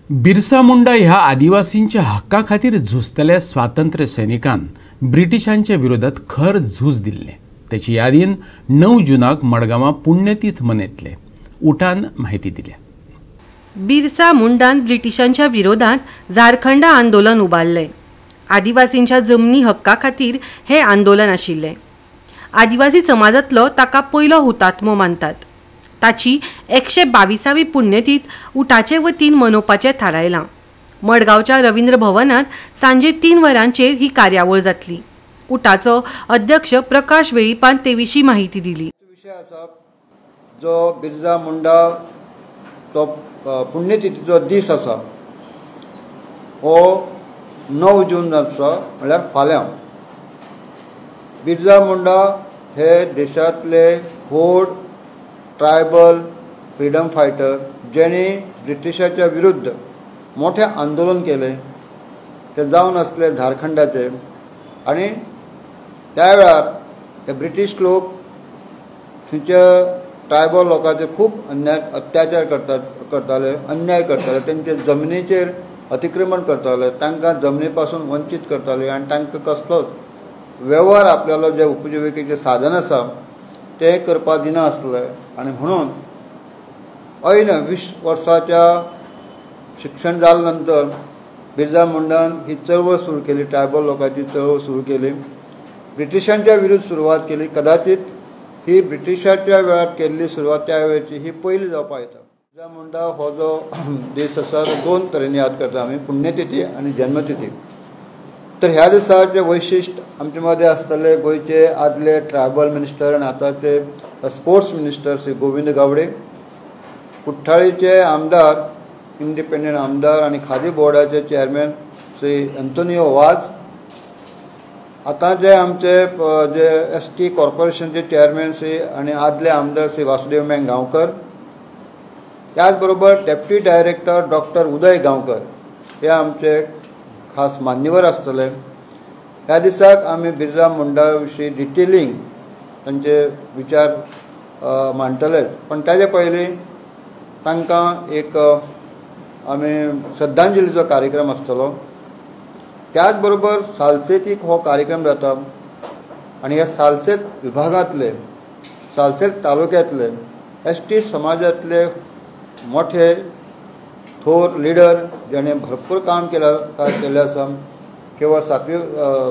बिरसा मुंडा ह्या आदिवासींच्या हक्का खातीर झुजतल्या स्वातंत्र्य सैनिकान ब्रिटिशांच्या विरोधात खर झूज दिल्लें. त्याची यादीन 9 जूनाक मडगांवां पुण्यतीथ मनयतले. उटान म्हायती दिल्या. बिरसा मुंडान ब्रिटिशांच्या विरोधात झारखंड आंदोलन उबारलें. आदिवासींच्या जमनी हक्का खातीर हे आंदोलन आशिल्लें. आदिवासी समाजांतलो ताका पयलो हुतात्मो मानतात. ताची 122वी पुण्यतीथ उटाचे वतीन मनोवपाचें थारायलां. मडगांवच्या रवींद्र भवनांत सांजे 3 वरांचेर ही कार्यावळ जातली. उटाचो अध्यक्ष प्रकाश वेळीपान ते विशीं माहिती दिली. विशय आसा जो बिरसा मुंडा तो पुण्यतिथीचो दीस आसा हो 9 जून आसा, म्हळ्यार फाल्यां. बिरसा मुंडा हे देशांतले व्हड ट्रायबल फ्रिडम फायटर, जेणे ब्रिटिशाच्या विरुद्ध मोठें आंदोलन केलें. ते जावन आसले झारखंडाचे आनी त्या वेळार ते ब्रिटीश लोक थंयच्या ट्रायबल लोकांचेर खूब अन्याय अत्याचार करताले, अन्याय करताले, तेंचे जमनीचेर अतिक्रमण करताले, तांकां जमनी पासून वंचीत करताले आनी तांकां कसलोच वेव्हार आपल्यालो जे उपजिविकेचें साधन आसा ते करपाक दिनासले. आनी म्हणून ऐन 20 वर्साच्या शिक्षण जाल्या नंतर बिरसा मुंडान ही चळवळ सुरू केली, ट्रायबल लोकांची चळवळ सुरू केली, ब्रिटिशांच्या विरुद्ध सुरवात केली. कदाचित ही ब्रिटिशाच्या वेळार केल्ली सुरवात त्या वेळची ही पयली जावपाक येता. बिरसा मुंडा हो जो दीस आसा तो 2 तरेन याद करता आमी, पुण्यतिथी आनी जन्मतिथी. तर ह्या दिसाचें वैशिश्ट आमचे मदें आसतले गोंयचे आदले ट्रायबल मिनिस्टर आनी आतांचे स्पोर्ट्स मिनिस्टर श्री गोविंद गावडे, कुठ्ठाळीचे आमदार, इंडिपेंडंट आमदार आनी खादी बोर्डाचे चेअरमॅन श्री अंतोनियो वाज, आतां जे आमचे जे एस टी कॉर्पोरेशनचे चेअरमॅन श्री आनी आदले आमदार श्री वासुदेव मेंग गांवकर, त्याच बरोबर deputy director doctor Uday Gaonkar हे आमचे खास मान्यवर आसतले. ह्या दिसाक आमी बिरसा मुंडा विशीं डिटेलिंग तांचे विचार मांडटले, पण ताजे पयलीं तांकां एक आमी श्रद्धांजलीचो कार्यक्रम आसतलो. त्याच बरोबर सालसेतीक हो कार्यक्रम जाता आनी ह्या सालसेत विभागांतले, सालसेत तालुक्यांतले एस टी समाजांतले मोठे थोर लिडर जेणे भरपूर काम केलें आसा, केवळ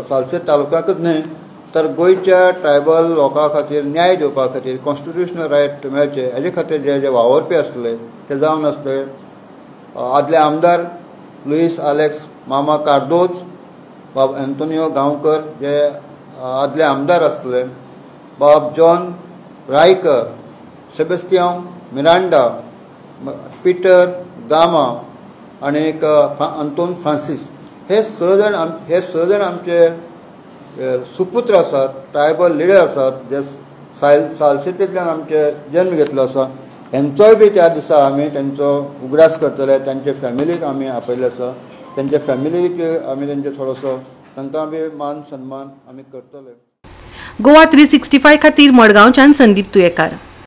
सालसेत तालुक्याकच न्हय तर गोंयच्या ट्रायबल लोकां खातीर न्याय दिवपा खातीर कॉन्स्टिट्युशनल रायट मेळचे हेजे खातीर जे जे वावरपी आसले ते जावन आसले आदले आमदार लुईस आलेक्स मामा कार्दोज, बाब एंतोनियो गांवकर जे आदले आमदार आसले, बाब जॉन रायकर, सेबेस्तियांव मिरांडा, पीटर गामा आनी एक अंतोन फ्रांसीस, हे 6 जाण आमचे सुपुत्र आसात, ट्रायबल लिडर आसात जे सालसेतींतल्यान आमचे जन्म घेतलो आसा. हेंचोय बी त्या दिसा आमी तेंचो उगडास करतले. तांचे फॅमिलीक आमी आपयले आसा, तेंच्या फॅमिलीक आमी तेंचे थोडोसो तांकां बी मान सन्मान आमी करतले. गोवा 365 खातीर मडगांवच्यान संदीप तुयेकार.